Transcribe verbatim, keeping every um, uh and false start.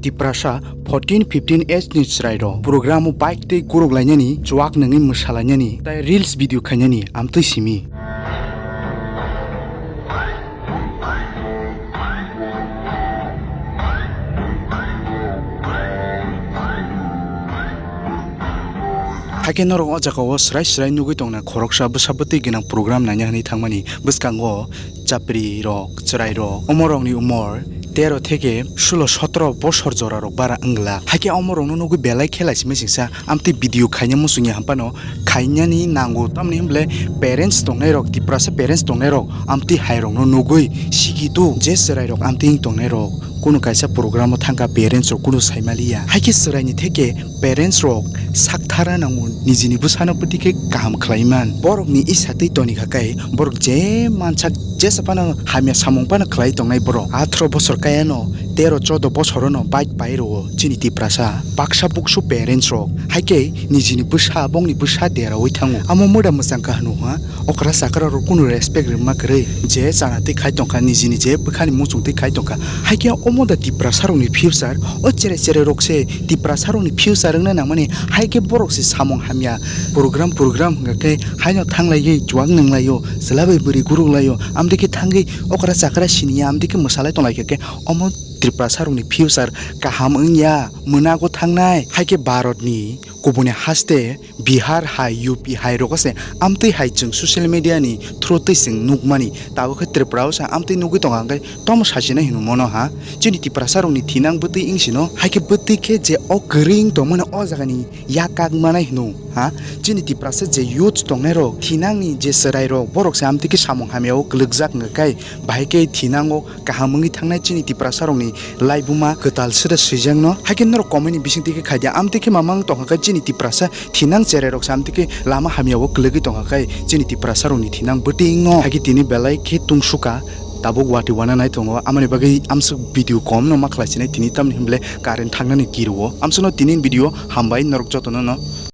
Tiprasa fourteen fifteen age ni chwrai rok program o bike tei guruk lainani, chuak nangwi mwsa lainani, tai reels video khainani amtwi simi. Hakhe norok o jaga o srai srai nugwi tongna khoroksa bwsa bwtwi gwnang program naina hwnwi thangmani bwskango chapri rok, chwrai rok, omo rokni umor tero theke sulo sotro bosor jora rok bara wngla. Hakhe omo rokno nugwi belai khe laisima singsa amtwi video khaina muchungya hwnphano khainani nango, tamni hwnble parents tongnai rok, Tiprasa parents tongnai rok amtwi hai rokno nugwi sikhi tu je chwrai rok amtwi wng tongnai rok kunu kaisa program o thangkha parents rok kunu saimaliya. Hakhe chwraini theke parents rok sakthara nango nijini bwsano bwtwi khe kaham khlaiman. Borokni isa twi toni kha kai borok je mansak jesa phano hamya samung phano khlai tongnai borok. Atharoh bosor kayano tero chodo bosorono bike pai rwo chini Tiprasa. Baksa buksu parents rok hai khe nijini bwsa bongni bwsa deraui thango. Amo moda mwchang kha hwnwi ha okra chakra rok kunu respect rwma kwrwi. Je chana twi khai tongkha nijini je bwkhani muchung twi khai tongkha. Hai khe omo da Tiprasa rokni future o chere chere rok se Tiprasa rokni future wngna nangmani hai khe borok se samung hamya program program hwnkha khe haino thanglaiwi chuak nanglaio chwla bai bwrwi guruk laio amtwi khe thangwi okra chakra siniya amtwi khe mwsalai tonglaikha khe omo Tiprasa rokni future kaham wngya mwnago thangnai hai khe Bharat ni kubuni haste Bihar hai U P hai rogo se amtwi hai chwng social media ni through twi chwng nukmani tabuk khe Tripura o se amtwi nugwi tongo hwnkhe tomo sachina hinwi mano ha chini Tiprasa rokni thinang bwtwi wngsino hai khe bwtwi khe je o kwrwi wng tongmani o jagani yak kak manai hino ha. Chini Tiprasa je youth tongnai rok, thinangni je chwrai rok, borok se amtwi khe samung hamya o kwlwkjak wngkha khe, bahai khe thinango kaham wngwi thangnai chini Tiprasa rokni laibuma kwtal sida swijak no. Hai khe norok comment ni bising twi khe khai di, amtwi khe mamang tongkha khe chini Tiprasa thinang cherai rok se amtwi khe lama hamya o kwlwgwi tongkha khe chini Tiprasa rokni thinang bwtwi wngno. Hai khe tini belai khe tungsukha. Tabuk wati wana nai tongo, amoni bagwi amsuk video kom no ma khlai sinai tini, tamni hwnble current thangnani kiro o. Amsukno tini video hambai norok jotono no.